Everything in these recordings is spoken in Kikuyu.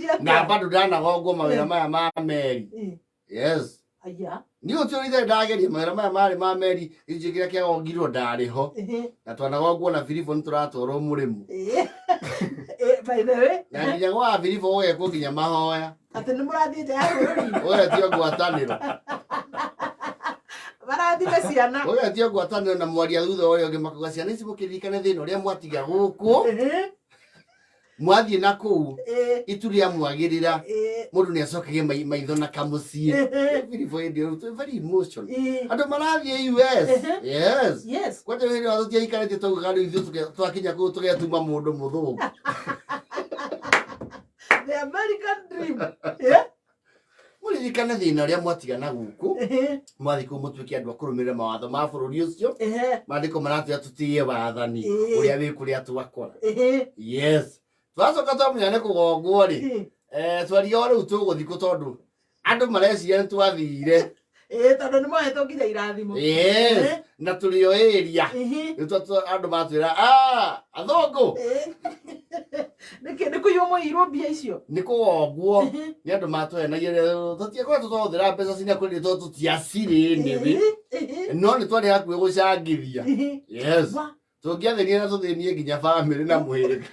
Gũgĩthiĩ Na atĩa? bado ndanagongwo mawĩra maya ma meri. Yes. Aya. Niĩ gũtirĩ ndageria mawĩra maya marĩ ma meri, gĩcunjĩ kĩrĩa kĩagongirwo ndarĩ ho. Na twanagongwo na biribũ nĩ tũratwarwo mũrĩmo. By the way, Na nginya gwa biribũ gũgekwo nginya mahoya. Atĩ nĩ mũrathiĩ nja ya bũrũri. Ũgetio ngwatanĩro. Marathime ciana. Ũgetio ngwatanĩro na mwaria thutha ũrĩa ũngĩ makauga ciana ici mũkĩririkane thĩna ũrĩa mwatiga gũkũ. Mwathiĩ na kũu itu rĩa mwagĩrĩra mũndũ nĩ acokagia maitho na kamũciĩ. Biribũ hĩndĩ ĩyo twĩ very emotional. Andũ marathiĩ US. Yes. Kwanja hĩndĩ ĩyo tũtiaikarĩtie twaugaga rĩu ithuĩ twakinya kũu tũgetuma mũndũ mũthũngũ. The American dream. Yeah? Mũririkane thĩna ũrĩa mwatigana gũkũ mwathiĩ kũu mũtuĩke andũ a kũrũmĩrĩra mawatho ma bũrũri ũcio. Maandĩko maratwĩra tũtĩe wathani ũrĩa wĩ kũrĩa twakora. Yes, twacoka twamenya nĩ kũgongwo rĩ, twarigagwo rĩu tũgũthiĩ kũ tondũ andũ mareciria nĩ twathire. Ĩĩ, tondũ nĩ mohetwo nginya irathimo. Yes, na tũrĩ o area. Rĩu andũ matwĩra, "Ah, athũngũ." Nĩkĩ nĩ kũiywo mũiyirwo mbia icio? Nĩ kũgongwo nĩ andũ matwenagia tũtiakoretwo twahũthĩra mbeca cinya kũrĩ tondũ tũtiacirĩ nĩwe no nĩ twarĩ hakuhĩ gũcangithia. Yes. Tũngĩathĩnire na tũthĩnie nginya bamĩrĩ na mũhĩrĩga.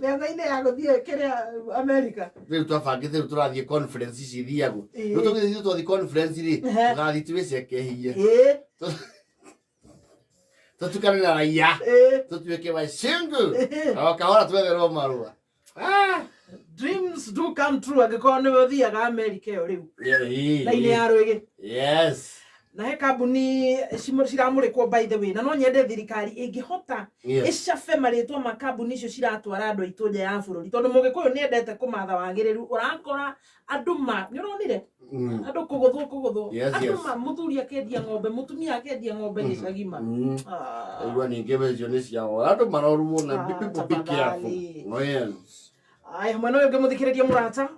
Mĩaka-inĩ ya gũthiĩ kĩrĩa America. Rĩu twabangĩte rĩu tũrathiĩ conference ici ithiagwo. Rĩu tũgĩthiĩ twathiĩ conference rĩ, tũgathiĩ twĩcekehie, tũtukane na raia, tũtuĩke wacungu o kahora twetherwo marũa. Ah! Dreams do come true angĩkorwo nĩwe ũthiaga America ĩyo rĩu. Rainĩ ya rwĩgĩ. Na he kambuni ciramũrĩkwo, by the way, na no nyende thirikari ĩngĩhota ĩcabe marĩtwa ma kambuni icio ciratwara andũ aitũ nja ya bũrũri, tondũ mũgĩkũyũ nĩ endete kũmatha wagĩrĩru. Ũrakora andũ ma nĩ ũronire andũ kũgũthwo kũgũthwo, andũ ma mũthuri akendia ng'ombe, mũtumia akendia ng'ombe gĩcagima. Ah. Igua ningĩ icio nĩ ciao andũ marorwo na Ah, people be careful. Tafadhali. Oh, yes. Aya, mwena ũyũ ũngĩ mũthikĩrĩria mũrata.